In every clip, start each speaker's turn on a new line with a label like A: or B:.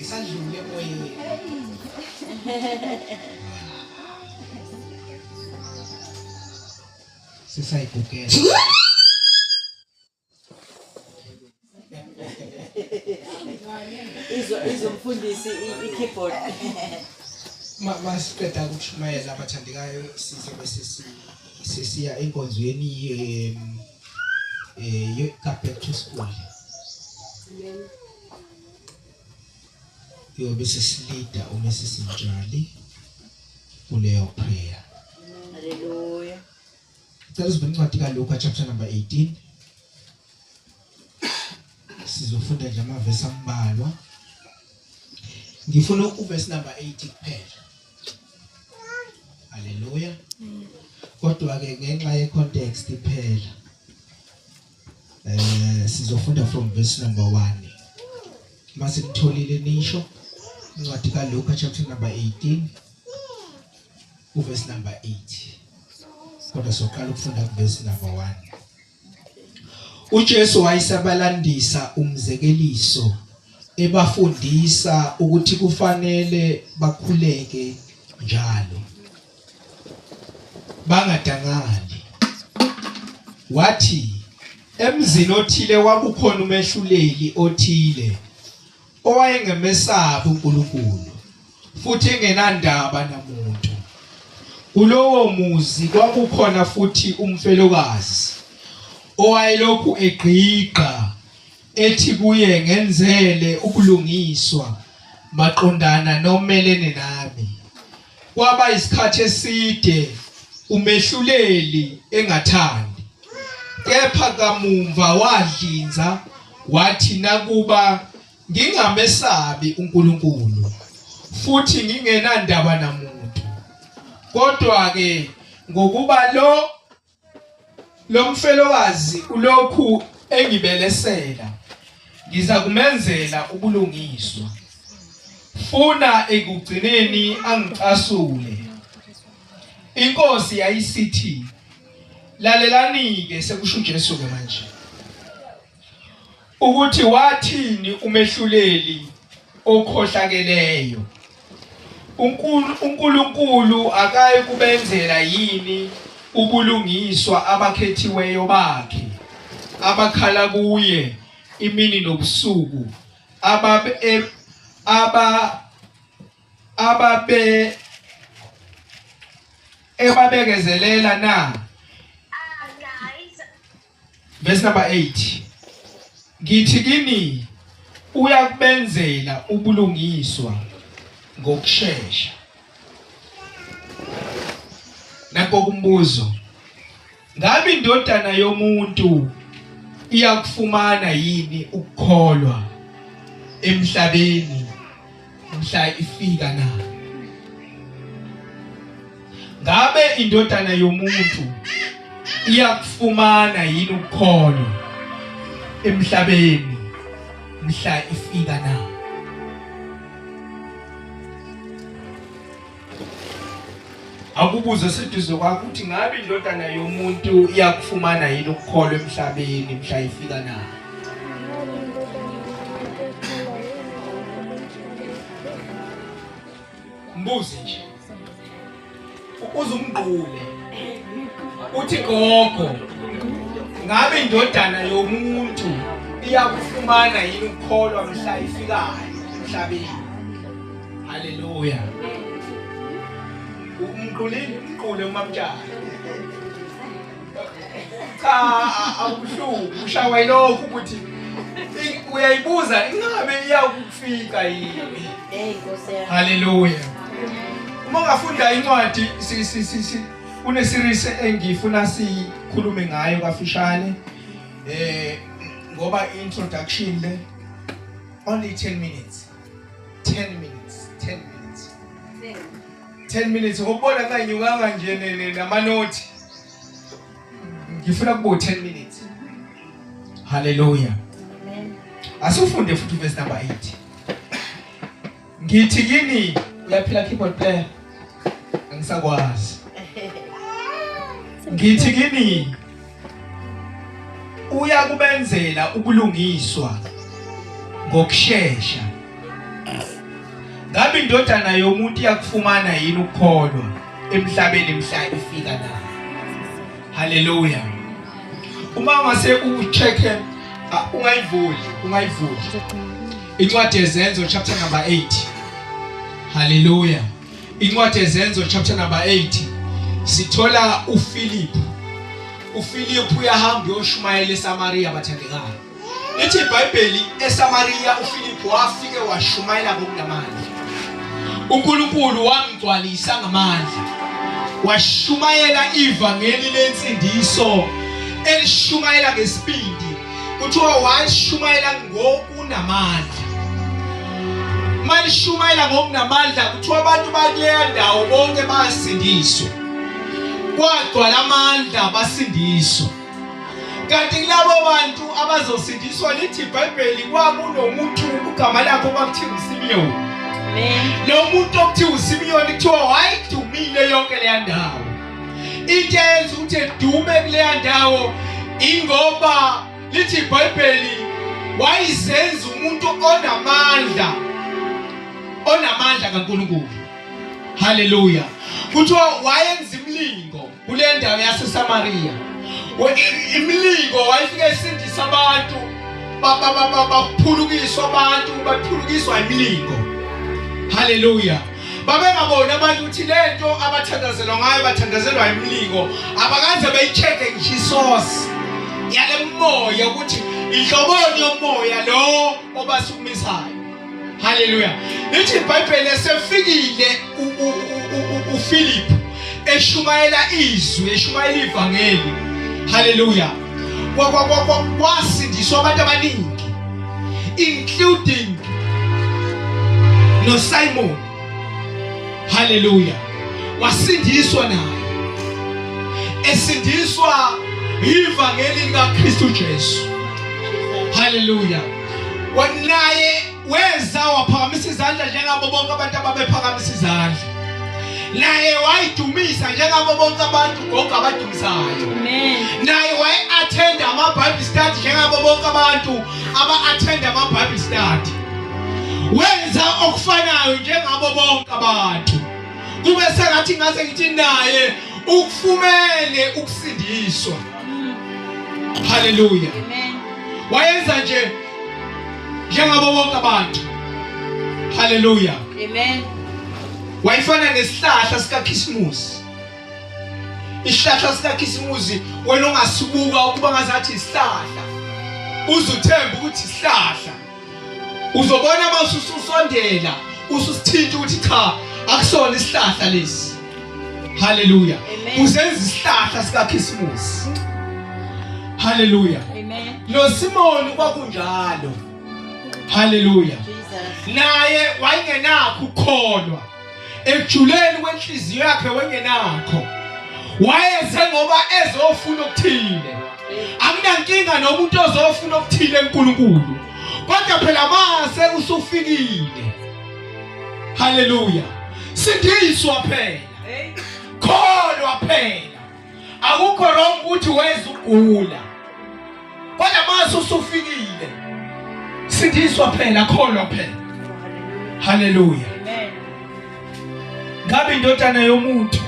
A: Ngisadlule emoyeni. Sisayigugela.
B: Izwa izomfundisi i-keyboard.
A: Masiqeda ukushumayela abathandekayo sizobe sesiya enkonzweni ka back to school. Yobe sesilida uma sesinjali kuleyo prayer.
B: Hallelujah.
A: Cela uzibone incwadi kaLuka chapter number 18. Sizofunda nje amavesi ambalwa. Ngifuna uvesi number 8 kuphela. Haleluya. Kodwa ke ngenxa ye context kuphela. Sizofunda from verse number 1. Mase nitholile nisho incwadi kaLuka chapter number 18 uverse number 8. Kodwa soqala ukufunda kuverse number 1. uJesu wayesabalandisa umzekeliso ebafundisa ukuthi kufanele bakhuleke njalo bangadangali. Wathi emzini othile kwakukhona umehluleli othile owayengemesabi uNkulunkulu futhi engenandaba namuntu. Kulowo muzi kwakukhona futhi umfelokazi owayelokhu egqigqa ethi kuye, ngenzele ubulungiswa maqondana nomelene nami. Kwaba isikhathi eside umehluleli engathandi, kepha kamumva wadlinza wathi, nakuba ngingamesabi uNkulunkulu futhi ngingenandaba namuntu, kodwa ke ngokuba lo mfelokazi ulokhu engibelesela, ngiza kumenzela ubulungiswa, funa ekugcineni angicasule. Inkosi yayisithi, lalelani-ke, sekusho uJesu-ke manje, ukuthi wathini umehluleli okhohlakeleyo. uNkulunkulu akayi kubenzela yini ubulungiswa abakhethiweyo bakhe abakhala kuye imini nobusuku, ababe aba ababe ebabekezelela na? Verse number 8. Ngithi kini uyakubenzela ubulungiswa ngokushesha. Nakho kumbuzo. Ngabe indodana yomuntu iyakufumana yini ukukholwa emhlabeni mhla ifika na? Ngabe indodana yomuntu iyakufumana yini ukukholwa emhlabeni mhla ifika na? Akubuze seduze kwakho ukuthi ngabe indodana yomuntu iyakufumana yini ukukholwa emhlabeni mhla ifika na? Mbuze nje. Uzumgqule. Uthi gogo, ngabe indodana yomuntu iyakufumana yini ukukholwa mhla ifikayo emhlabeni? Haleluya. Umqulile, umqule umamtshana. Cha, awubuhlungu, ushawa yilokhu ukuthi uyayibuza ingabe iyakufika yini.
B: Hey Nkosi yami.
A: Haleluya. Uma ungafunda incwadi si si si si kune series engifuna sikhulume ngayo kafushane. Ngoba introduction le only 10 minutes. 10 minutes, 10 minutes. 10 minutes ngokubona kanyukanga nje namanothi. Ngifuna kubo 10 minutes. Hallelujah.
B: Amen.
A: Asifunde futhi verse number 8. Ngithi kini uyaphila keyboard player. Angisakwazi. Ngithi kini uyakubenzela ubulungiswa ngokushesha. Ngabe indodana yomuntu iyakufumana yini ukukholwa emhlabeni mhla ifika na? Haleluya. Uma ungase ucheck, ungayivuli, ungayivuli. Incwadi yeZenzo chapter number 8. Haleluya. Incwadi yeZenzo chapter number 8. Sithola uPhilip. uPhilip uyahamba uyoshumayela eSamaria, bathandekayo. Lithi iBhayibheli eSamaria uPhilip wafike washumayela ngokunamandla. uNkulunkulu wamgcwalisa ngamandla. Washumayela ivangeli lensindiso elishumayela ngesibindi. Kuthiwa washumayela ngokunamandla. Malishumayela ngokunamandla kuthiwa abantu bakuleya ndawo bonke basindiswa. Kwagcwala amandla basindiswa. Kanti kulabo bantu abazosindiswa lithi iBhayibheli kwakunomuntu ugama lakhe kwakuthiwa uSimiyoni.
B: Amen.
A: Lo muntu okuthiwa uSimiyoni kuthiwa wayidumile yonke leya ndawo. Into eyenza ukuthi edume kuleya ndawo ingoba lithi iBhayibheli wayizenza umuntu onamandla, onamandla kaNkulunkulu. Haleluya. Kuthiwa wayenza imilingo kule ndawo yaseSamaria. Imilingo wayefike esindisa abantu, baphulukiswa abantu, baphulukiswa imilingo. Haleluya. Babengaboni abantu ukuthi lento abathandazelwa ngayo bathandazelwa imilingo, abakaze beyicheck ngisho isource yale moya ukuthi inhloboni yomoya lo obasukumisayo. Haleluya. Lithi iBhayibheli esefikile uPhilip eshumayela izwi, eshumayela ivangeli. Haleluya. Kwasindiswa abantu abaningi including noSimon. Haleluya. Wasindiswa naye. Esindiswa ivangeli likaKristu Jesu. Haleluya. Naye weza waphakamisa izandla njengabo bonke abantu ababephakamisa izandla. Naye wayidumisa njengabo bonke abantu gogo abadumisayo.
B: Amen.
A: Naye waye-attend ama-Bible study njengabo bonke abantu aba-attend ama-Bible study. Wenza okufanayo njengabo bonke abantu. Kube sengathi ngase ngithi naye ukufumene ukusindiswa. Haleluya.
B: Amen.
A: Wayenza nje njengabo bonke abantu. Haleluya.
B: Amen.
A: Wayefana nesihlahla sikaKhisimusi. Isihlahla sikaKhisimusi wena ongasibuka ukuba ngazathi isihlahla. Uzuthemba ukuthi isihlahla. Uzobona uma ususondela ususithinta ukuthi cha akusona isihlahla lesi. Haleluya. Uzenza isihlahla sikaKhisimusi. Haleluya.
B: Amen.
A: Lo Simoni kwakunjalo. Haleluya. Naye wayengenakho ukukholwa. Ekujuleni kwenhliziyo yakhe wayengenakho. Wayeze ngoba ezofuna okuthile. Akunankinga nomuntu ozofuna okuthile eNkulunkulu. Kodwa phela mase usufikile. Haleluya. Sindiswa phela. Kholwa phela. Akukho wrong ukuthi weza ugula. Kodwa mase usufikile. Sindiswa phela, kholwa phela. Haleluya.
B: Amen.
A: Ngabe indodana yomuntu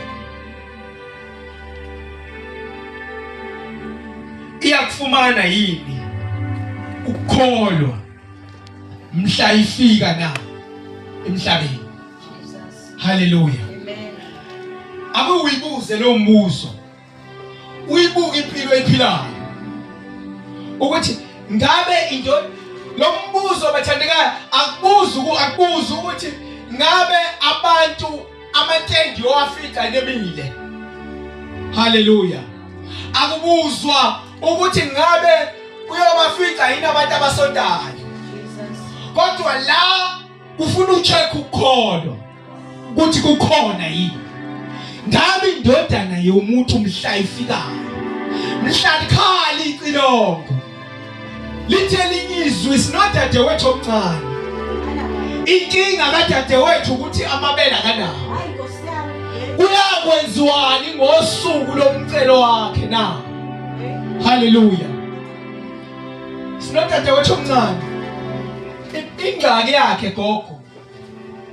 A: iyakufumana yini ukukholwa mhla ifika na emhlabeni? Haleluya.
B: Amen.
A: Ake uyibuze lo mbuzo, uyibuke impilo oyiphilayo ukuthi ngabe into lo mbuzo bathandekayo akubuzi akubuzi ukuthi ngabe abantu amatendi owafica nemile. Haleluya. Akubuzwa ukuthi ngabe uyobafica yini abantu abasontayo, kodwa la kufuna ucheck ukukholwa ukuthi kukhona yini. Ngabe indodana yomuntu mhla ifikayo, mhla likhala icilongo lithe elinye izwi, sinodadewethu omncane. Inkinga kadadewethu ukuthi amabele akanawo. Kuyakwenziwani ngosuku lomcelo wakhe na? Haleluya. Sinodadewethu omncane, ingxaki yakhe gogo.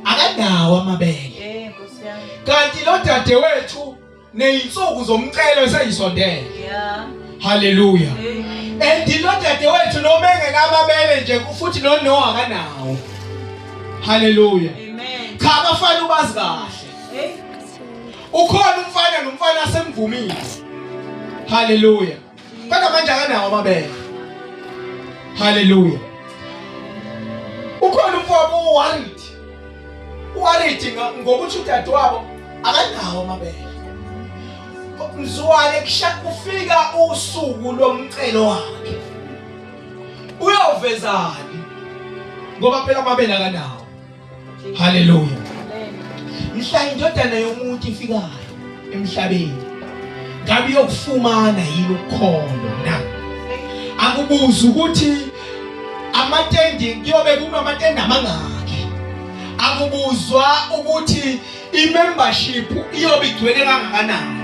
A: Akanawo amabele.
B: Eh Nkosi yami.
A: Kanti lo dadewethu nezinsuku zomcelo seyisondele.
B: Yeah.
A: Hallelujah.
B: Hey.
A: And lo dadewethu noma engenamabele nje futhi no Noah akanawo. Hallelujah.
B: Amen.
A: Cha abafana ubazi kahle.
B: Hey.
A: Ukhona umfana nomfana asemvumile. Hallelujah. Kodwa manje akanawo amabele. Hallelujah. Ukhona umfowabo uworried. Uworried ngokuthi udadewabo akanawo amabele. Mzwane kusha kufika usuku lomcelo wakhe. Uyovezani? Ngoba phela amabele akanawo. Hallelujah.
B: Amen.
A: Mhla indodana yomuntu ifikayo emhlabeni ngabe iyokufumana yini ukholo na? Akubuza ukuthi amatendi kuyobe kunamatende amangaki. Akubuzwa ukuthi i-membership iyobe igcwele kangakanani.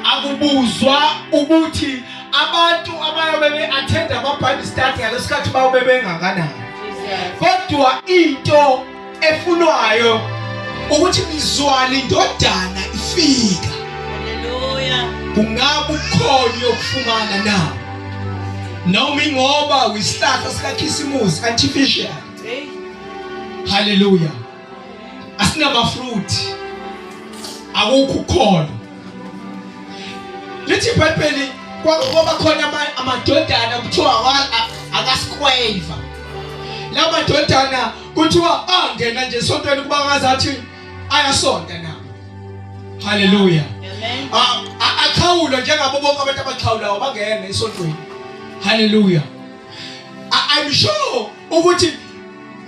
A: Akubuzwa ukuthi abantu abayobe be-attend ama-Bible study ngalesikhathi bayobe bengakanani.
B: Jesus.
A: Kodwa into efunwayo ukuthi mizwane indodana ifika
B: Hallelujah.
A: kungabe ukhona yokufumana na noma ingoba uyisihlahla sikaKhisimusi artificial.
B: Hey.
A: Hallelujah. Asinama fruit, akukho ukholo. Lithi iBhayibheli kwaba khona amadodana kuthiwa akasikweva. La madodana kuthiwa angena nje esontweni kuba ngazathi ayasonta na. Hallelujah.
B: Amen.
A: Axhawulwa njengabo bonke abantu abaxhawulayo bangena esontweni. Hallelujah. I'm sure ukuthi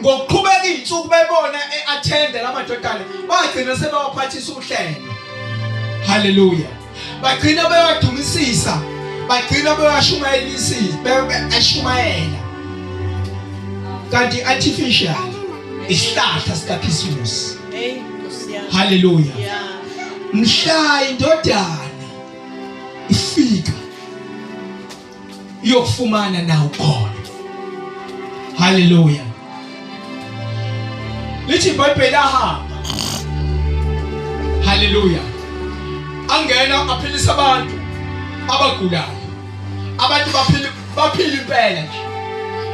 A: ngokuqhubeka izinsuku bebona eattend lamadodana bagcina sebawaphathisa uhlelo. Hallelujah. Bagcina bewadumisisa, bagcina bewashumayelisisa, beyashumayela. Kanti artificial isihlahla sikaKhisimusi.
B: Hey Nkosi yami.
A: Hallelujah.
B: Yeah.
A: Mhla indodana ifika iyokufumana na ukhona. Hallelujah. Lithi iBhayibheli ahamba. Hallelujah. Angena aphilisa abantu abagulayo. Abantu baphila baphila impela nje.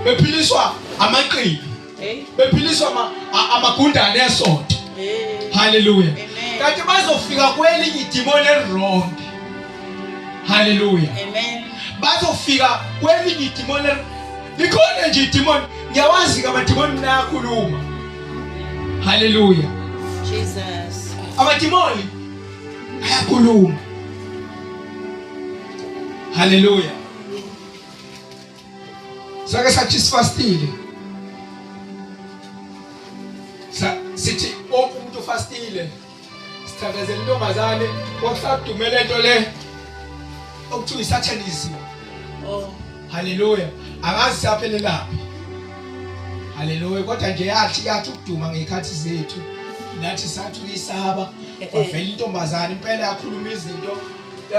A: Bephiliswa amaqili,
B: Hey.
A: bephiliswa amagundane esonto.
B: Hey.
A: Hallelujah.
B: Amen.
A: Kanti bazofika kwelinye idimoni eliwrong. Hallelujah.
B: Amen.
A: Bazofika kwelinye idimoni likhona nje idimoni ngiyawazi amadimoni mina ayakhuluma. Hallelujah.
B: Jesus.
A: Amadimoni ayakhuluma. Hallelujah. Sake sathi sifastile. Sithi wonke umuntu ufastile. Sithandazela intombazane kwakusadumele into le okuthiwa isatanism.
B: Oh.
A: Hallelujah. Angazi siyaphelelaphi. Hallelujah. Kodwa nje yathi ukuduma ngezikhathi zethu. Nathi sathi uyisaba kwavela intombazane impela yakhuluma izinto.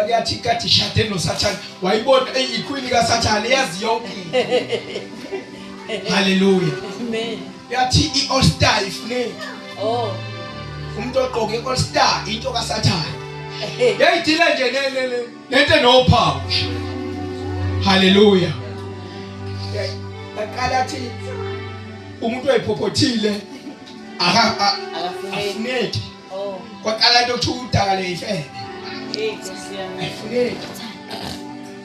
A: Yathi kade ishade noSathane wayibona eyiqueen kaSathane yazi yonke into. Hallelujah.
B: Amen.
A: Yathi i-all star ifuneki.
B: Oh.
A: Umuntu ogqoke i-all star into kaSathane. Yayidila nje lento enophawu. Hallelujah. Yaqala athi umuntu oyiphophothile akafuneki.
B: Oh.
A: Kwaqala into okuthiwa udaka leyifebe.
B: Hey Nkosi yami.
A: Ayifuneki.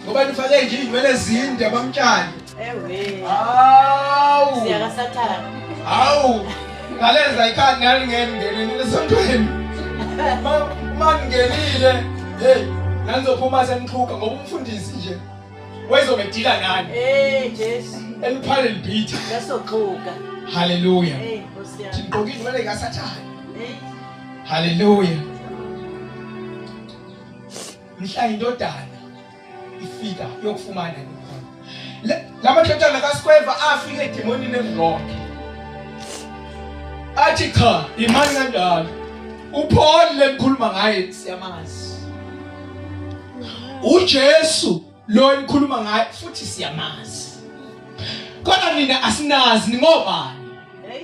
A: Ngoba nifake nje izinwele ezinde abamtshali.
B: Ewe.
A: Hawu.
B: Siyakasathane.
A: Hawu. Ngalenza ikhadi nalingeni ngenile esontweni. Uma ngingenile, hey, nanizophuma senixhuga ngoba umfundisi nje wayezobe edila nani.
B: Hey Jesu.
A: Eliphale libhitha.
B: Ngasoxhuga.
A: Hallelujah.
B: Hey Nkosi yami.
A: Ngigqoke inwele kaSathane.
B: Hey.
A: Hallelujah. Mhla indodana ifika yokufumana nikhona. Lamadodana kaSkweva afika edemonini eliwrong. Athi cha, imani kanjalo. uPaul lenikhuluma ngaye siyamazi. uJesu lo enikhuluma ngaye futhi siyamazi. Kodwa nina asinazi ningobani.
B: Hey.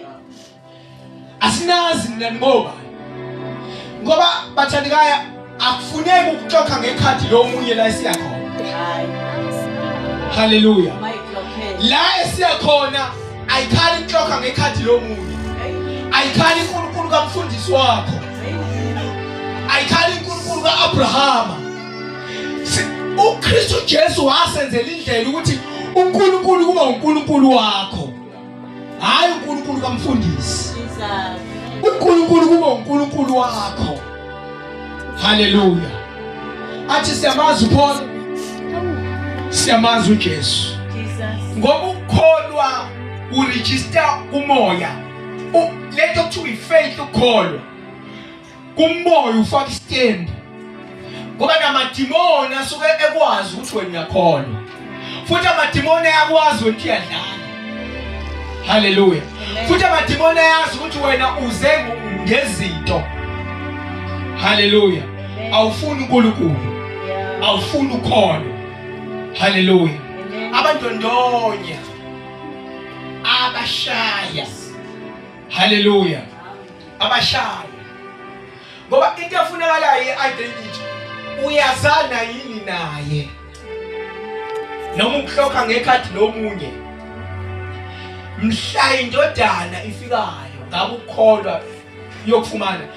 A: Asinazi nina ngoba ngoba bathandikaya akufuneki ukuxoxa ngekhadi lomunye la esiya khona.
B: Hayi.
A: Haleluya.
B: Mayiklokhele.
A: La esiya khona ayikhali ukuxoxa ngekhadi lomunye.
B: Hey.
A: Ayikhali uNkulunkulu kamfundisi wakho.
B: Hey.
A: Ayikhali uNkulunkulu kaAbrahama. UKristu Jesu wasenzela indlela ukuthi uNkulunkulu kuba uNkulunkulu wakho. Hayi uNkulunkulu kamfundisi.
B: Jesus.
A: uNkulunkulu kuba uNkulunkulu wakho. Haleluya. Athi siyamazi uPaul. Siyamazi uJesu.
B: Jesus.
A: Ngoba ukukholwa uregister kumoya. Lento kuthiwa ifaith ukukholwa. Kumoya ufaka istembu. Ngoba namadimoni asuke ekwazi ukuthi wena uyakholwa. Futhi amadimoni ayakwazi wena uyadlala. Haleluya. Futhi amadimoni ayazi ukuthi wena uze ngezinto. Haleluya. Awufuni uNkulunkulu. Awufuni ukholo. Haleluya. Abandondonya abashaya. Haleluya. Abashaya. Ngoba into efunakalayo i-identity uyazana yini naye noma ukuhlokha ngekhadi lomunye mhla indodana ifikayo ngabe ukukholwa yokufumana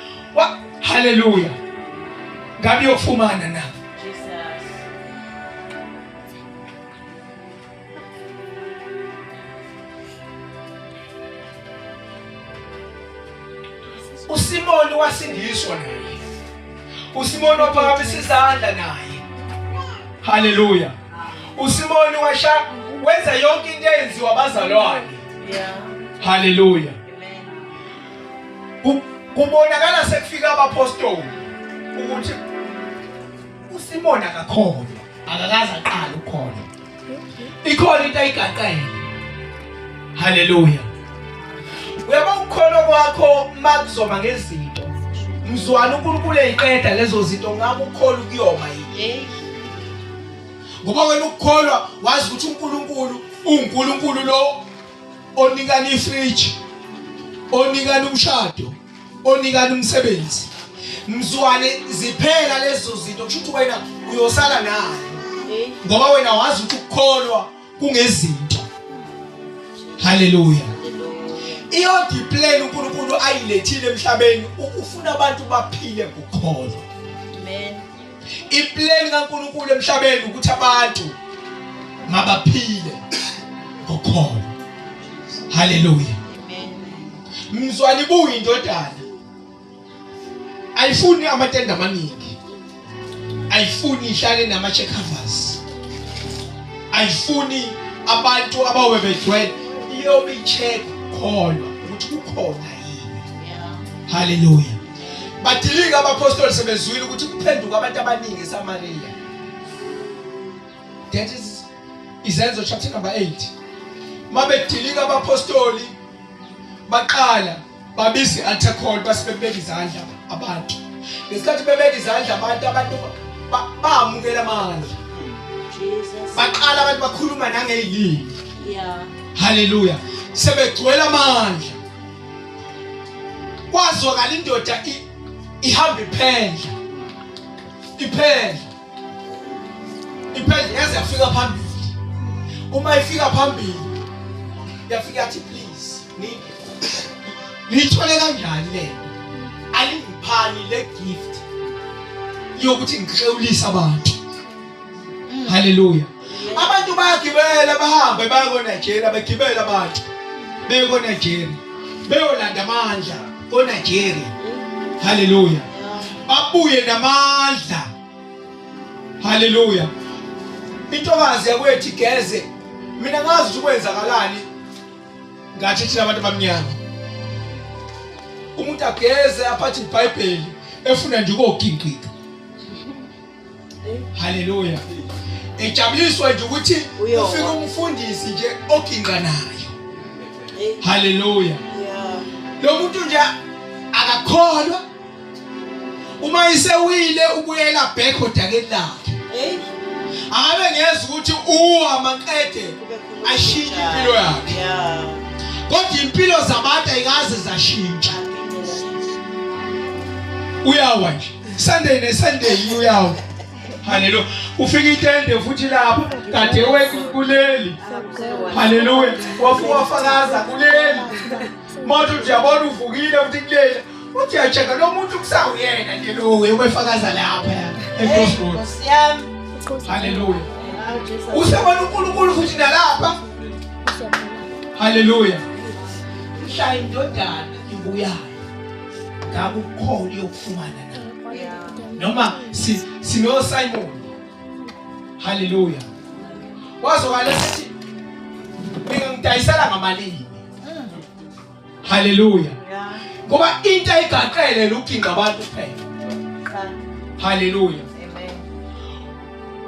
A: haleluya ngabe yokufumana na
B: Jesus.
A: uSimoni wasindiswa naye. uSimoni waphakamisa izandla naye. Haleluya. uSimoni washa wenza yonke into eyenziwa abazalwane.
B: Yeah.
A: Haleluya.
B: Amen.
A: Kubonakala sekufika abapostoli ukuthi uSimoni akakholwa, akakaze aqale ukukholwa. Ikhona into ayigaqele. Haleluya. Uyabo ukukholwa kwakho makuzoba ngezinto. Mzwana uNkulunkulu eyiqeda lezo zinto ngabe ukukholwa kuyoma yini? Ngoba wena ukukholwa wazi ukuthi uNkulunkulu uNkulunkulu lo onikana ifridge, onikana umshado, onikana umsebenzi. Mzwane ziphela lezo zinto kusho ukuthi wena uyosala nayo. Ngoba wena wazi ukuthi ukukholwa kungezinto. Haleluya. Iyodwa iplan uNkulunkulu ayilethile emhlabeni ufuna abantu baphile ngokukholwa.
B: Amen.
A: Iplan kaNkulunkulu emhlabeni ukuthi abantu mabaphile ngokukholwa. Haleluya.
B: Amen.
A: Mzwani buyi indodana. Ayifuni amatende amaningi. Ayifuni ihlale nama check covers. Ayifuni abantu abawe begcwele. Iyobe check kholwa ukuthi kukhona yini.
B: Yeah.
A: Haleluya. Badilika abapostoli sebezwile ukuthi kuphenduka abantu abaningi eSamaria. That is Izenzo chapter number 8. Mabedilika abapostoli baqala babiza i-altar call base bebeka izandla abantu. Ngesikhathi bebeka izandla abantu abantu bamukela amandla.
B: Jesus.
A: Baqala abantu bakhuluma nangeyilimi.
B: Yeah.
A: Haleluya. Sebegcwele amandla. Kwazwakala indoda ihamba iphendla. Iphendla. Iphendla yaze yafika phambili. Uma ifika phambili yafika yathi please ni niyithole kanjani le nto? Alingiphani le gift yokuthi ngihlewulise abantu. Haleluya. Abantu bayagibela bahambe baye koNigeria begibela abantu beye koNigeria beyolanda amandla koNigeria. Haleluya. Babuye namandla. Haleluya. Intokazi yakwethu igeze. Mina ngazi ukuthi kwenzakalani. Ngathi thina abantu abamnyama. Umuntu ageze aphathe iBhayibheli efuna nje ukoginqika. Haleluya. Ejabuliswa nje ukuthi ufika umfundisi nje oginqa nayo. Haleluya. Lo muntu nje akakholwa uma isewile ubuyela back odakeni lakhe. Akabe ngeza ukuthi uwa maqede ashintshe impilo yakhe. Kodwa impilo zabantu ayikaze zashintsha. Uyawa nje. Sunday ne Sunday uyawa. Haleluya. Ufika itende futhi lapha kade wekuleli. Haleluya. Wafuka wafakaza kuleli. Manje uyabona uvukile futhi kuleli. Uthi uyacheka lo muntu kusawuyena nje lo ubefakaza lapha eCrossroads. Haleluya. Usebona uNkulunkulu futhi nalapha. Haleluya. Mhla indodana ibuyayo. Ngabe ukhona iyokufumana na? Noma sino Simon. Haleluya. Wazokala sithi ningangidayisela ngamalini. Haleluya. Ngoba into ayigaqele luginqa abantu kuphela. Haleluya. Amen.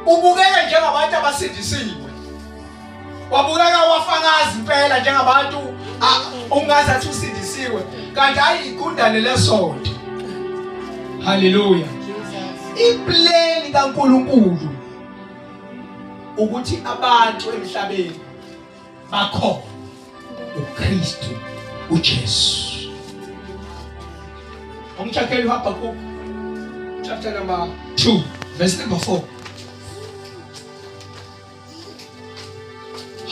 A: Ubukeka njengabantu abasindisiwe. Wabukeka wafakaza impela njengabantu ungazi athi usindisiwe kanti hayi igundane lesonto. Haleluya. Ipleni kaNkuluNkulu ukuthi abantu emhlabeni bakhona uKristu uJesu. Umchakeli uHabakuk chapter number 2 verse number 4.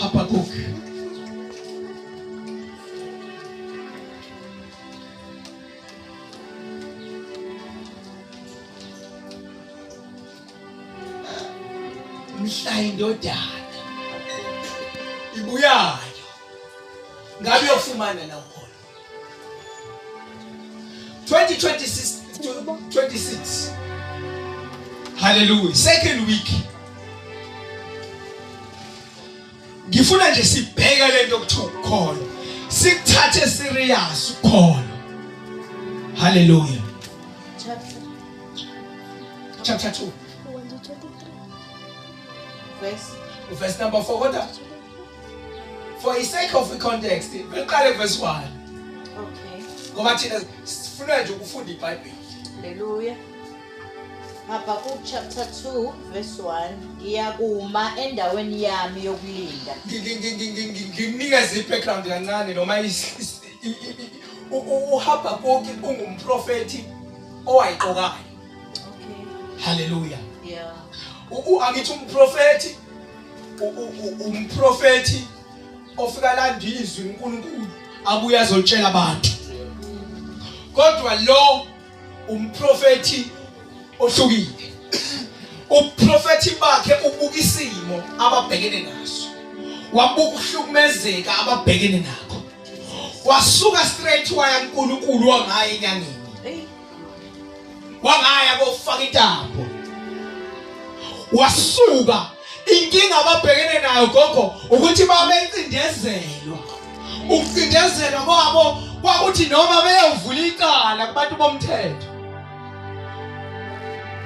A: Habakuk mhla indodana ibuyayo ngabe uyofumana la ukhona 2026 26 hallelujah second week ngifuna nje sibheke lento okuthiwa ukukholwa sikuthathe serious ukukholwa hallelujah chapter 2
B: verse
A: verse number 4 kodwa for the sake of the context beqale verse 1
B: okay
A: ngoba thina sifuna nje ukufunda iBhayibheli
B: haleluya Habakuk chapter 2 verse 1 ngiyakuma endaweni yami yokulinda
A: ngikunikeze i-background kancane noma uHabakuki ungumprofethi owayiqokayo
B: okay
A: haleluya
B: yeah
A: angithi umprofethi umprofethi ofika landa izwi uNkulunkulu abuye azolitshela abantu kodwa lo umprofethi ohlukile uprofethi bakhe ubuka isimo ababhekene naso wabuka ukuhlukumezeka ababhekene nakho wasuka straight waya kuNkulunkulu wangaya enyangeni wangaya kofaka intambo wasuka inkinga ababhekene nayo gogo ukuthi babecindezelwa ukucindezelwa kwabo kwakuthi noma beyovula icala kubantu bomthetho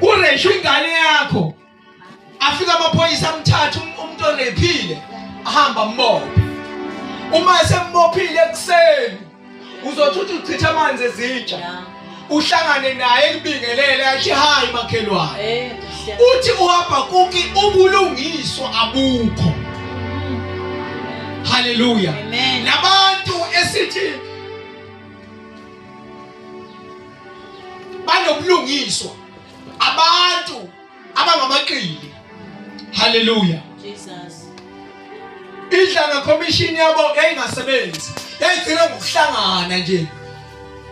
A: kureshwe ingane yakho afika amaphoyisa amthatha um-, umuntu orephile ahamba ambophe uma esembophile ekuseni uzothi uthi uchitha amanzi ezintsha uhlangane naye ekubingelele athi hayi makhelwane
B: eh,
A: uthi uHabakuki ubulungiswa abukho haleluya nabantu esithi banobulungiswa abantu abangamaqili haleluya
B: Jesus
A: idlanga commission yabo yayingasebenzi yayigcina ngokuhlangana nje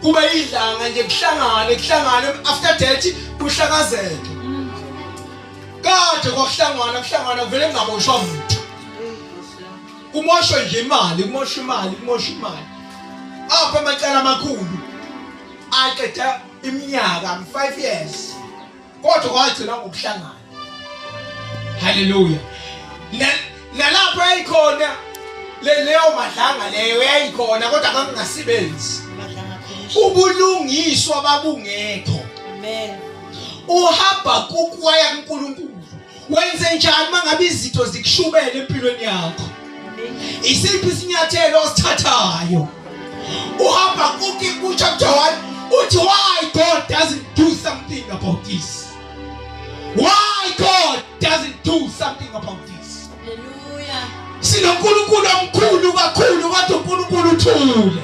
A: kube idlanga nje kuhlangane kuhlangane after that kuhlakazeke kade kwakuhlangana kuhlangana kuvele kungaboshwa muntu kumoshwe nje imali kumoshwe imali kumoshwe imali apha amacala amakhulu aqeda iminyaka 5 years kodwa kwagcina ngokuhlangana haleluya nalapho yayikhona leyo madlanga leyo yayikhona kodwa kangasebenzi ubulungiswa babungekho
B: amen
A: uHabakuk waya kuNkulunkulu wenze njani mangabe izinto zikushubele empilweni yakho isiphi isinyathelo osithathayo uHabakuki ku chapter 1 uthi why God doesn't do something about this why God doesn't do something about this
B: hallelujah
A: sinoNkulunkulu omkhulu kakhulu kodwa uNkulunkulu uthule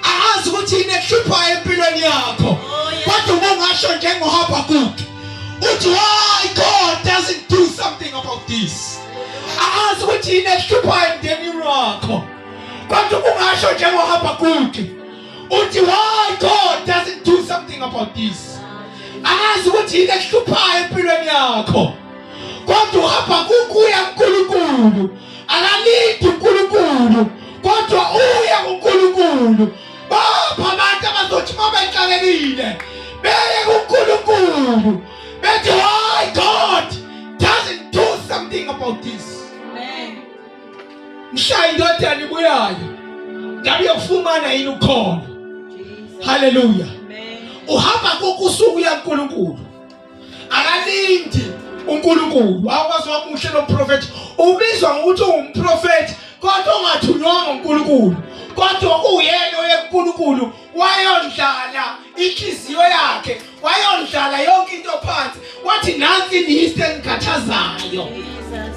A: akazi ukuthi yini ekuhluphayo empilweni yakho
B: oh,
A: Kodwa uma ungasho njengoHabakuki uthi, why God doesn't do something about this? Angazi ukuthi yini ehluphayo emndenini wakho, kodwa uma ungasho njengoHabakuki uthi, why God doesn't do something about this? Angazi ukuthi yini ehluphayo empilweni yakho, kodwa uHabakuki uya kuNkulunkulu. Akalindi uNkulunkulu, kodwa uya kuNkulunkulu. Bapha abantu abazothi uma bexakekile beye kuNkulunkulu bethi, why God doesn't do something about this?
B: Amen.
A: Mhla indodana ibuyayo, ngabe uyokufumana yini ukholo?
B: Jesus.
A: Haleluya.
B: Amen.
A: Uhamba kukusuku yaNkulunkulu, akalindi uNkulunkulu. Awukwazi wamuhle lo mprofeti, ubizwa ngokuthi ungumprofeti kodwa ongathunywanga uNkulunkulu, kodwa uyena oyeNkulunkulu wayondlala inhliziyo yakhe, wayondlala yonke into phansi, wathi nansi ilist engikhathazayo.
B: Jesus.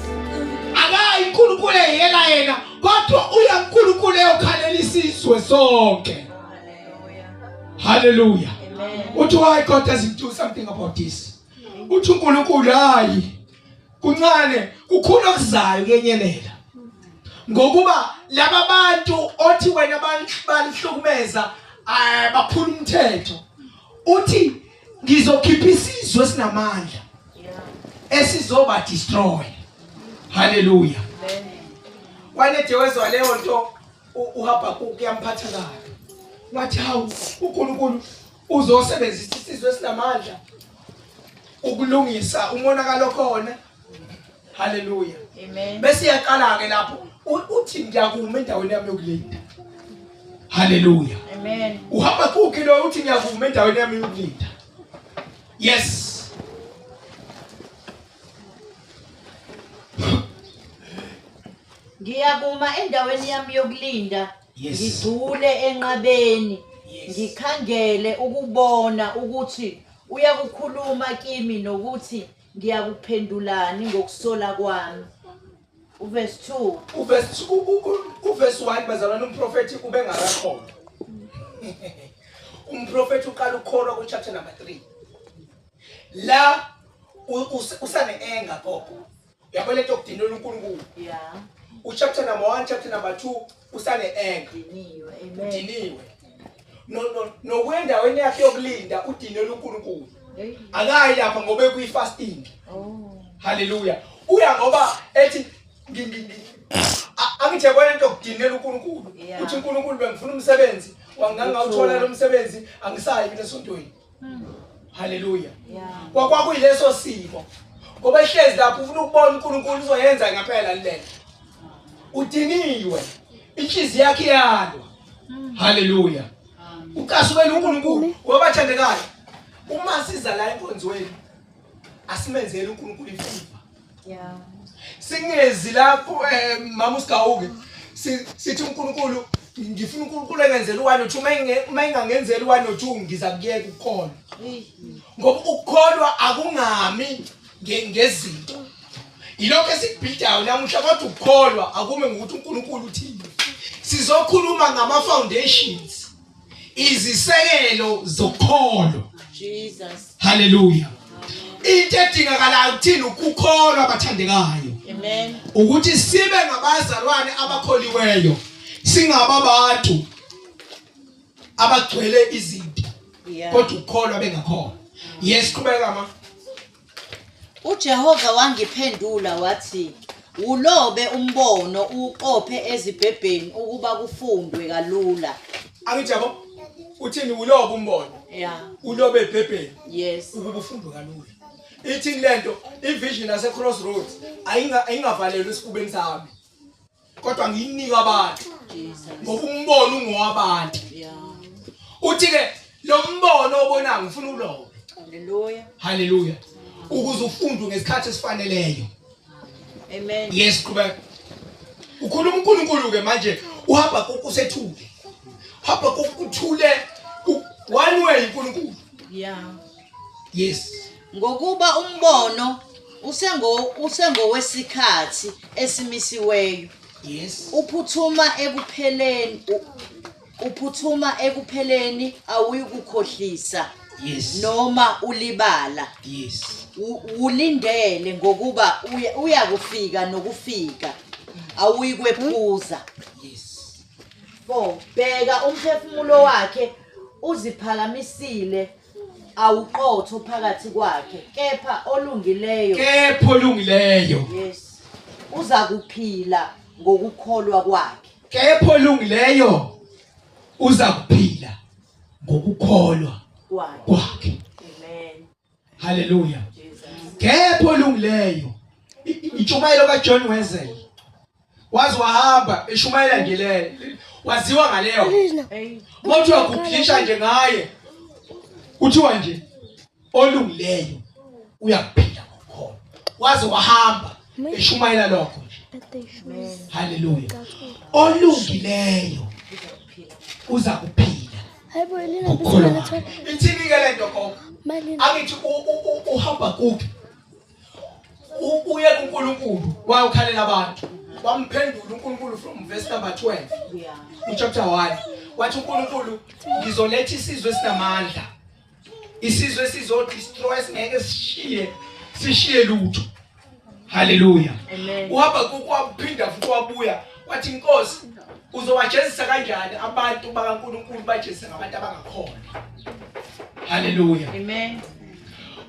A: Akayi uNkulunkulu eyela yena, kodwa uya uNkulunkulu eyokhalela isizwe sonke.
B: Hallelujah.
A: Haleluya.
B: Amen.
A: Uthi, why God doesn't do something about this? Uthi uNkulunkulu, hayi, kuncane kukhulu okuzayo kuyenyelela, ngokuba laba bantu othi wena balihlukumeza, baphula umthetho, uthi ngizokhipha isizwe esinamandla esizoba destroy. Haleluya.
B: Amen.
A: Wanede wezwa leyo nto, uHabakuki kuyamphatha kabi, wathi hawu, uNkulunkulu uzosebenzisa isizwe esinamandla ukulungisa umonakalo khona. Haleluya.
B: Amen.
A: Bese iyaqala ke lapho, uthi ngiyakuma endaweni yami yokulinda. Haleluya.
B: Amen.
A: uHabakuki lo uthi ngiyakuma endaweni yami yokulinda. Yes.
B: Ngiyakuma endaweni yami yokulinda.
A: Yes.
B: Ngidlule enqabeni.
A: Yes.
B: Ngikhangele ukubona ukuthi uyakukhuluma kimi nokuthi ngiyakuphendulani ngokusola kwami. Uverse 2.
A: Uverse 1, bazalwane, umprofethi ubengakakholwa. Umprofethi uqala ukukholwa ku chapter number 3. La usane anger gogo, uyabona lento yokudinela uNkulunkulu. Uchapter number 1, chapter number 2, usane anger.
B: Diniwe. Amen.
A: Udiniwe, no no nokwendaweni yakhe yokulinda, udinela uNkulunkulu.
B: Hey.
A: Akayi lapha ngoba ekuyi fasting.
B: Oh.
A: Haleluya. Uya ngoba ethi angithi yabona into yokudinela uNkulunkulu. Uthi uNkulunkulu, bengifuna umsebenzi, wangangawuthola lo msebenzi, angisayi mina esontweni. Haleluya. Kwakwakuyileso simo, ngoba ehlezi lapho ufuna ukubona uNkulunkulu uzoyenza ngempela lento. Udiniwe, inhliziyo yakhe iyalwa. Haleluya. Ucasukela uNkulunkulu. Ngoba thandekayo, uma siza la enkonzweni, asimenzele uNkulunkulu ifavor. Singezi lapho, mama usigawuke, sithi uNkulunkulu, ngifuna uNkulunkulu engenzele u1 no 2, uma engangenzeli u1 no 2 ngiza kuyeka ukukholwa.
B: Hey.
A: Ngoba ukukholwa akungami ngezinto, yilokho esikubhidayo namuhla, kodwa ukukholwa akume ngokuthi uNkulunkulu uthini. Sizokhuluma ngama foundations, izisekelo zokukholwa.
B: Jesus.
A: Haleluya. Into edingakalayo kuthini ukukholwa, abathandekayo.
B: Amen.
A: Ukuthi sibe ngabazalwane abakholiweyo, singaba abantu abagcwele izinto kodwa ukukholwa bengakholwa. Yes, qhubeka ma.
B: uJehova wangiphendula wathi, "Ulobe umbono uqophe ezibhebheni ukuba kufundwe kalula."
A: Angithi yabo, uthini? Ulobe umbono. Ulobe ebhebheni. Ukuba ufundwe kalula. Ithi lento, ivision yase Crossroads ayingavalelwa esifubeni sami, kodwa ngiyinika abantu.
B: Jesus.
A: Ngoba umbono ungowabantu. Uthi ke lo mbono obonayo ngifuna ulobe.
B: Hallelujah.
A: Haleluya. Ukuze ufundwe ngesikhathi esifaneleyo.
B: Amen.
A: Yes, qhubeka. Ukhuluma uNkulunkulu ke manje, uhamba kusethule, hamba kuthule, one way uNkulunkulu. Yes.
B: Ngokuba umbono usengowesikhathi esimisiweyo. Uphuthuma ekupheleni, awuyukukhohlisa.
A: Yes.
B: Noma ulibala.
A: Yes.
B: Ulindele ngokuba uyakufika nokufika awuyikwephuza.
A: Yes.
B: 4 Bheka umphefumulo wakhe uziphakamisile awuqotho phakathi kwakhe kepha olungileyo
A: Kepha olungileyo.
B: Yes. Uza kuphila ngokukholwa kwakhe.
A: Kepha olungileyo uza kuphila ngokukholwa kwakhe.
B: Amen.
A: Haleluya. Kepha olungileyo intshumayelo kaJohn Wesley waze wahamba eshumayela nje leyo waziwa ngaleyo mawuthi uyaguglisha nje ngaye kuthiwa nje olungileyo uyakuphila ngokukholwa waze wahamba eshumayela lokho nje. Haleluya. Olungileyo uza kuphila ngokukholwa. Ithini ke lento gogo? Angithi uhamba kuphi? Uye kuNkulunkulu wayokhalela abantu. Wamphendula uNkulunkulu from verse number 12. Uchapter 1. Wathi uNkulunkulu ngizoletha isizwe esinamandla. Isizwe esizodestroy singeke sishiye sishiye lutho. Haleluya. Uhamba kukwaphinda futhi wabuya wathi inkosi uzowajezisa kanjani abantu bakaNkulunkulu bajezise ngabantu abangakholwa. Haleluya.
B: Amen.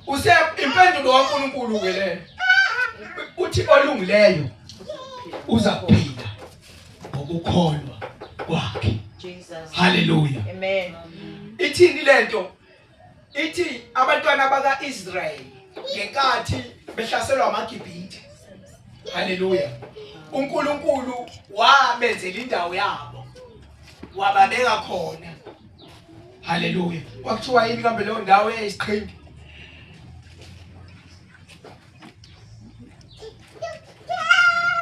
A: Use impendulo kaNkulunkulu ke le. Uthi olungileyo uza kuphila ngokukholwa kwakhe.
B: Jesus.
A: Haleluya.
B: Amen.
A: Ithini lento? Ithi abantwana bakaIsrael ngenkathi behlaselwa amaGibhithe. Haleluya. uNkulunkulu wabenzela indawo yabo. Wababeka khona. Haleluya. Kwakuthiwa yini kambe leyo ndawo eyisiqhingi?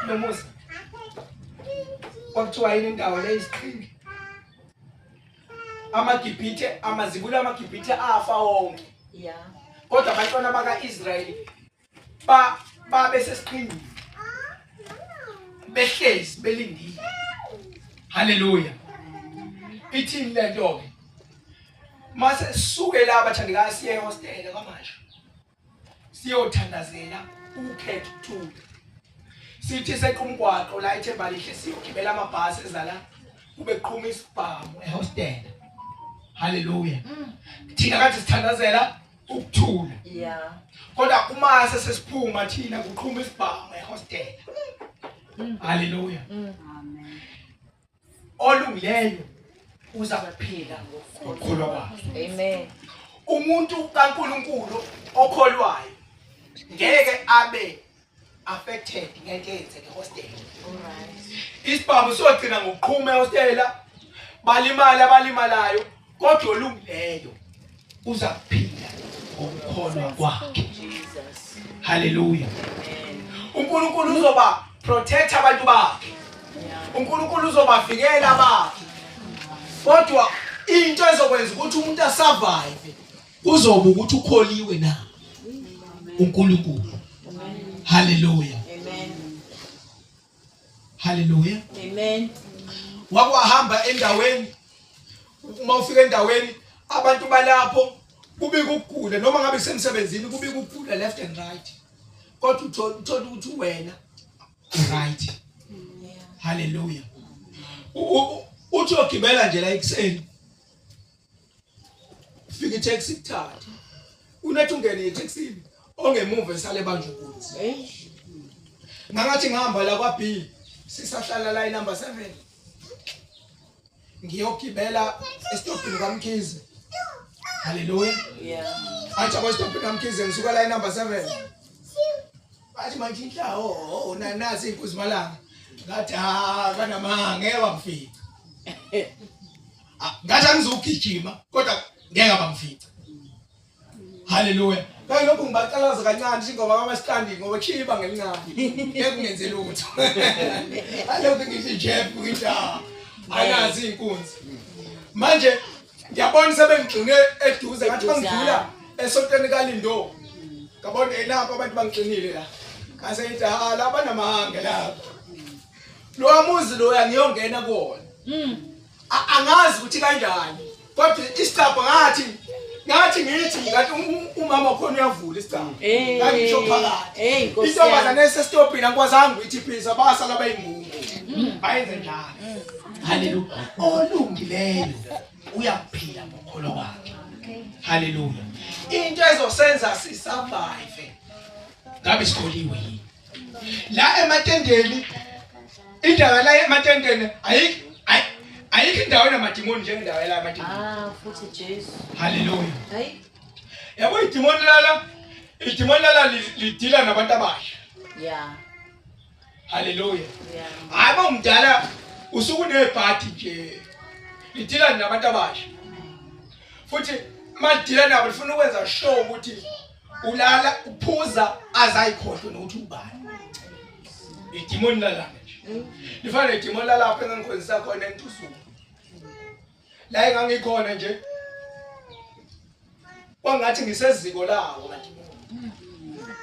A: Nomusa. Kwakuthiwa yini indawo leyisiqhingi? AmaGibhithe, amazibulo amaGibhithe afa wonke.
B: Yeah.
A: Kodwa abantwana bakaIsrayeli babe sesiqhingini. Behlezi belindile. Haleluya. Ithini lento ke? Mase sisuke la bathandekayo siye ehostela kwamanje. Siyothandazela ukhetho ukuthula. Sithi seqa umgwaqo la eThemba Lihle siyogibela amabhasi ezala kube qhuma isibhamu ehostela. Haleluya. Thina kade sithandazela ukuthula.
B: Yeah.
A: Kodwa uma sesiphuma thina kuqhuma isibhamu ehostela. Haleluya.
B: Amen.
A: Olungileyo uza kuphila ngokukholwa kwakhe.
B: Amen.
A: Umuntu kaNkuluNkulu okholwayo ngeke abe affected ngento eyenzeke ehostela.
B: All right.
A: Isibhamu siyogcina ngokuqhuma ehostela, balimala abalimalayo, kodwa olungileyo uza kuphila ngokukholwa kwakhe.
B: Jesus.
A: Haleluya.
B: Amen.
A: uNkulunkulu uzoba protect abantu bakhe.
B: Yeah.
A: uNkulunkulu uzobavikela abakhe. Kodwa into ezokwenza ukuthi umuntu asurvive kuzoba ukuthi ukholiwe na uNkulunkulu. Haleluya.
B: Amen.
A: Haleluya.
B: Amen.
A: Wakwahamba endaweni, uma ufika endaweni abantu balapho kubika ukugula noma ngabe kusemsebenzini kubika ukugula left and right, kodwa uthola ukuthi wena right. Haleluya. Uthi uyogibela nje la ekuseni, fika itaxi kuthatha, unethi ungene etaxini ongemuva esale banjwe inkunzi. Ngangathi ngihamba la kwa B sisahlala la number 7 ngiyogibela esitobhini kaMkhize. Haleluya.
B: Yeah.
A: Athi akwesitobhini kaMkhize ngisuka la number 7. Bathi manje inhlawo oh nasi inkunzi malanga. Ngathi ha kanamanga ngeke bamfica. Ngathi angizogijima kodwa ngeke bamfica. Haleluya. Kayi lokhu ngibaqalaza kancane ngoba kwamasikandi ngoba kushiya ibanga elincane. Ngeke kungenze lutho. Alokhu ngithi Jeff ngithi anazi inkunzi. Manje ngiyabona sebengigcine eduze ngathi bangidlula esontweni kaLindo. Ngabona elapha abantu bangigcinile la. Ngase ngithi ha laba namahanga lapha. Lo muzi lo ngiyongena kuwona. Angazi ukuthi kanjani. Kodwa isicabha ngathi Ngathi ngithi ngathi umama khona uyavula isicaba.
B: Eh.
A: Ngangisho phakathi.
B: Hey Nkosi.
A: Intombazane esesitobhini angikwazanga ukuyithiphisa basala bayingungu. Bayenze njalo. Haleluya. Olungileyo uyaphila ngokholwa kwakhe. Haleluya. Into ezosenza sisurvive. Ngabe sikholiwe yini? La ematendeni indaba la ematendeni ayikho ayikho indawo enamadimoni njengendawo la ematendeni.
B: Ah futhi Jesu.
A: Haleluya.
B: Hayi.
A: Yabo idimoni lala idimoni lala lidila nabantu abasha.
B: Yeah.
A: Haleluya.
B: Yeah.
A: Hayi bawumdala usukunebhadi nje. Lidila nabantu abasha. Futhi malidila nabo lifuna ukwenza sure ukuthi ulala uphuza azayikhohlwe nokuthi ubani. Idimoni lala nje. Lifana nedimoni lalapha engangikhonzisa khona entusuku. La engangikhona nje kwangathi ngiseziko lawo madimoni.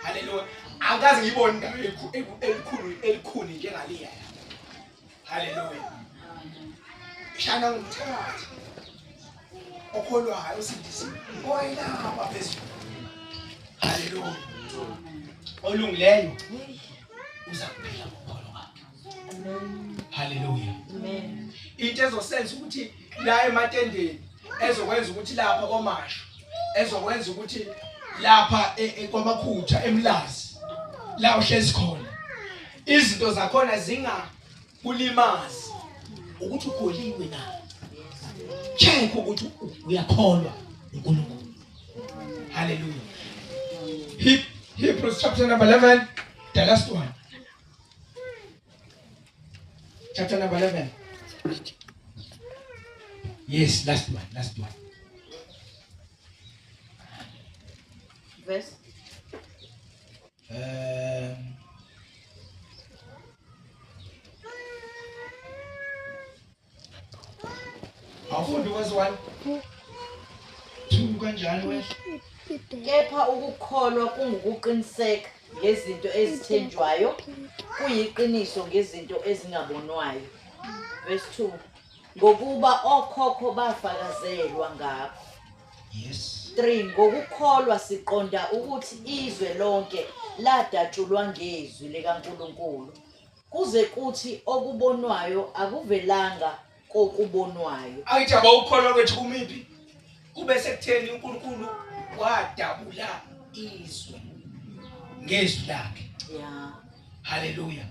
A: Haleluya. Akaze ngibone indawo elikhulu elikhulu njengaliya. Haleluya. Shana ngumthakathi. Okholwayo usindisiwe. Oyilapha phezulu. Haleluya. Olungileyo uza kuphila ngokholo kwakhe. Haleluya.
B: Amen.
A: Into ezosenza ukuthi la ematendeni ezokwenza ukuthi lapha komasho ezokwenza ukuthi lapha kwaMakhutha eMlazi la uhlezi khona izinto zakhona zingakulimazi ukuthi ukholiwe na check ukuthi uyakholwa uNkulunkulu. Hallelujah. Hebrews chapter number 11, the last one. Chapter number 11. Yes, last one, last one.
B: Verse
A: Awufundi verse 1. 2 kanjalo wena.
B: Kepha ukukholwa kungukuqiniseka ngezinto ezithenjwayo, kuyiqiniso ngezinto ezingabonwayo. Verse 2. Ngokuba okhokho bafakazelwa ngakho.
A: Yes.
B: 3 Ngokukholwa siqonda ukuthi izwe lonke ladatshulwa ngezwi likaNkulunkulu, kuze kuthi okubonwayo akuvelanga kokubonwayo.
A: Angithi abawukholwa kwethu kumiphi? Kube sekutheni uNkulunkulu wadabula izwe ngezwi lakhe.
B: Yeah.
A: Haleluya.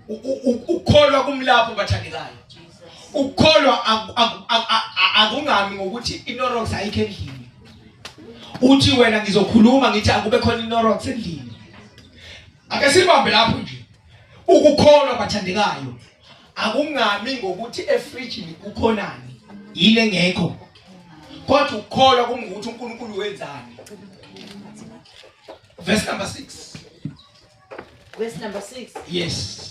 A: Ukukholwa kumlapho bathandekayo.
B: Jesus.
A: Ukukholwa akungami ngokuthi iNorox ayikho endlini. Uthi wena ngizokhuluma ngithi akube khona iNorox endlini. Ake sibambe lapho nje. Ukukholwa bathandekayo akungami ngokuthi efrijini kukhonani yini engekho. Kodwa ukukholwa kungukuthi uNkulunkulu wenzani. Verse number 6.
B: Verse number 6.
A: Yes.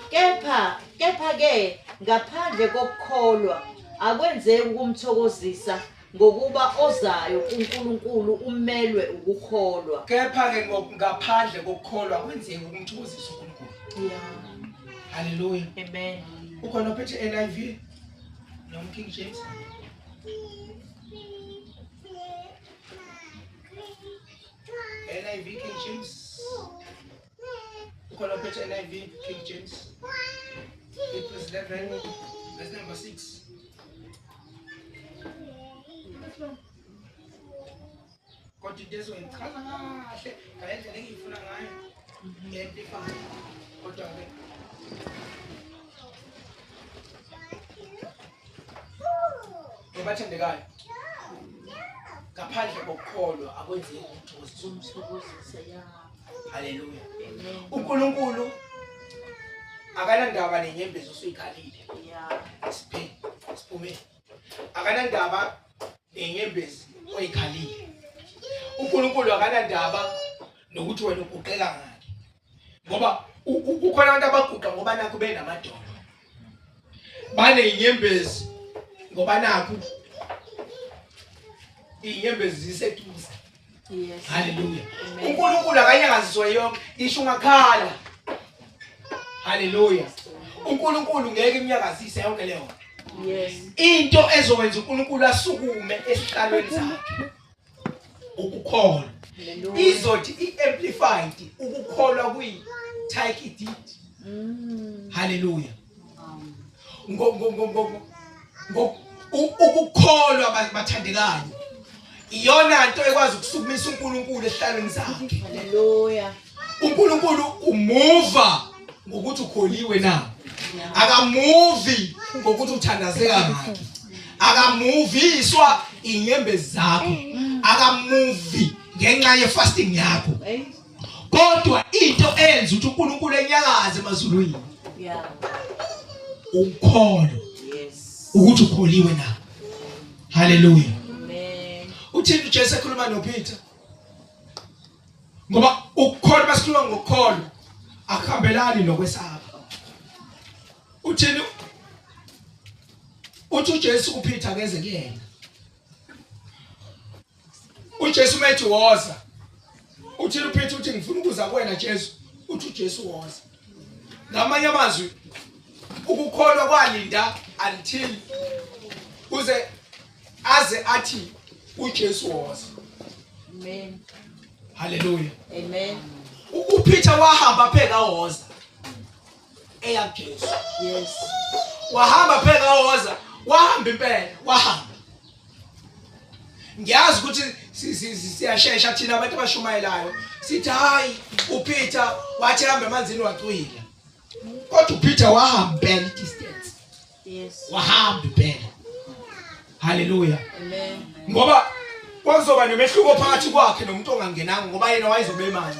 B: Kepha ke ngaphandle kokukholwa akwenzeki ukumthokozisa, ngokuba ozayo kuNkulunkulu umelwe ukukholwa.
A: Kepha ke ngaphandle kokukholwa akwenzeki ukumthokozisa uNkulunkulu.
B: Yeah.
A: Hallelujah.
B: Amen.
A: Ukhona ophethe NIV noma King James? NIV King James. Ukhona ophethe NIV King James. Hebrews 11 verse number 6. Kodwa into ezoyichaza kahle ngale ndlela engiyifuna ngayo nge-amplify. Kodwa ke ngobathandekayo ngaphandle kokukholwa akwenzeki ukuthokozisa.
B: Umthokozisa, yeah.
A: Haleluya.
B: Amen.
A: uNkulunkulu akanandaba nenyembezi osuyikhalile.
B: Yeah.
A: Siphe, siphume. Akanandaba nenyembezi oyikhalile. uNkulunkulu akanandaba nokuthi wena uguqeka ngani. Ngoba kukhona abantu abaguqa ngoba nakho benamadolo. Banezinyembezi ngoba nakho izinyembezi ziseduze.
B: Yes.
A: Hallelujah.
B: Amen.
A: uNkulunkulu akanyakaziswa yonke isho ungakhala. Hallelujah. uNkulunkulu ngeke imnyakazise yonke leyo.
B: Yes.
A: Into ezokwenza uNkulunkulu asukume esihlalweni sakhe ukukholwa.
B: Hallelujah.
A: Izothi i-amplified ukukholwa kuyi take it. Hallelujah. Ngo ngo ngo ngo ngo ukukholwa bathandekayo iyona nto ekwazi ukusukumisa uNkulunkulu esihlalweni sakhe.
B: Hallelujah.
A: uNkulunkulu umuva ngokuthi ukholiwe na. Akamuvi ngokuthi uthandazeka ngakhe. Akamuviswa inyembezi zakho. Akamuvi ngenxa ye-fasting yakho.
B: Hey.
A: Kodwa into enza ukuthi uNkulunkulu enyakaze emazulwini
B: Yeah.
A: ukholo,
B: Yes.
A: ukuthi ukholiwe na. Hallelujah.
B: Amen.
A: Uthini uJesu ekhuluma noPeter? Ngoba ukukholwa, basikhuluma ngokukholwa, akuhambelani nokwesaba. Uthini? Uthi uJesu kuPeter akeze kuyena. uJesu methi woza. Uthini uPeter? Uthi ngifuna ukuza kuwena Jesu. Uthi uJesu woza. Ngamanye amazwi ukukholwa kwalinda until kuze aze athi uJesu woza.
B: Amen.
A: Hallelujah.
B: Amen.
A: uPeter wahamba pheka woza eya kuJesu.
B: Yes.
A: Wahamba pheka woza, wahamba impela, wahamba. Ngiyazi ukuthi siyashesha thina abantu abashumayelayo sithi hayi uPeter wathi hamba emanzini wacwila, kodwa uPeter wahamba impela distance.
B: Yes.
A: Wahamba impela. Hallelujah.
B: Amen.
A: Ngoba kwakuzoba nomehluko phakathi kwakhe nomuntu ongangenanga, ngoba yena wayezobe emanzi,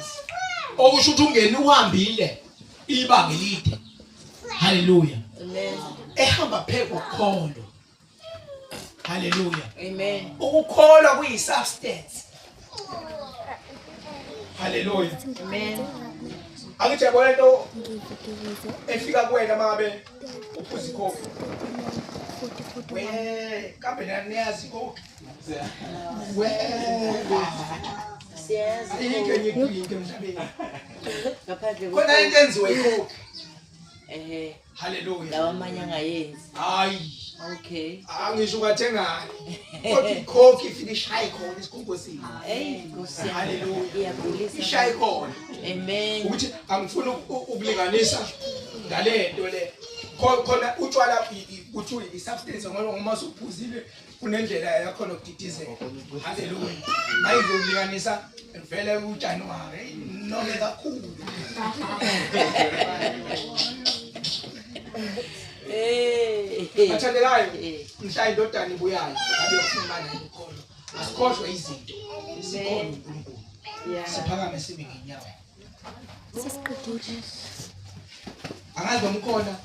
A: okusho ukuthi ungeni uhambile ibanga elide. Hallelujah.
B: Amen.
A: Ehamba phezu kokholo. Hallelujah.
B: Amen.
A: Ukukholwa kuyi-substance. Hallelujah.
B: Amen.
A: Angithi yabona into efika kuwena mangabe uphuza ikhofi. We kambe niyazi ikhofi. We
B: Siyazi.
A: ayikho enye into emhlabeni.
B: Ngaphandle
A: Khona into enziwe ikhofi.
B: Ehe.
A: Hallelujah.
B: Lawa amanye angayenzi.
A: Hayi.
B: Okay.
A: Angisho ungathengani. Kodwa ikhofi ifika ishaye khona isikhonkosini.
B: Hey, Nkosi yami.
A: Hallelujah.
B: Iyagulisa.
A: Ishaye khona.
B: Amen.
A: Ukuthi angifuni ukulinganisa ngale nto le. Khona utshwala kuthi i-substance ngoba uma usuphuzile kunendlela yakhona ukudidizela. Hallelujah. Mayizokulinganisa vele uJanuary nome kakhulu.
B: Hey.
A: Bathandekayo, mhla indodana ibuyayo ngabe yokufumana ukholo. Asikhohlwe izinto. Sikholwe uNkulunkulu.
B: Yeah.
A: Siphakame sibe ngenyawo.
C: Sesiqedile.
A: Angazi noma ukhona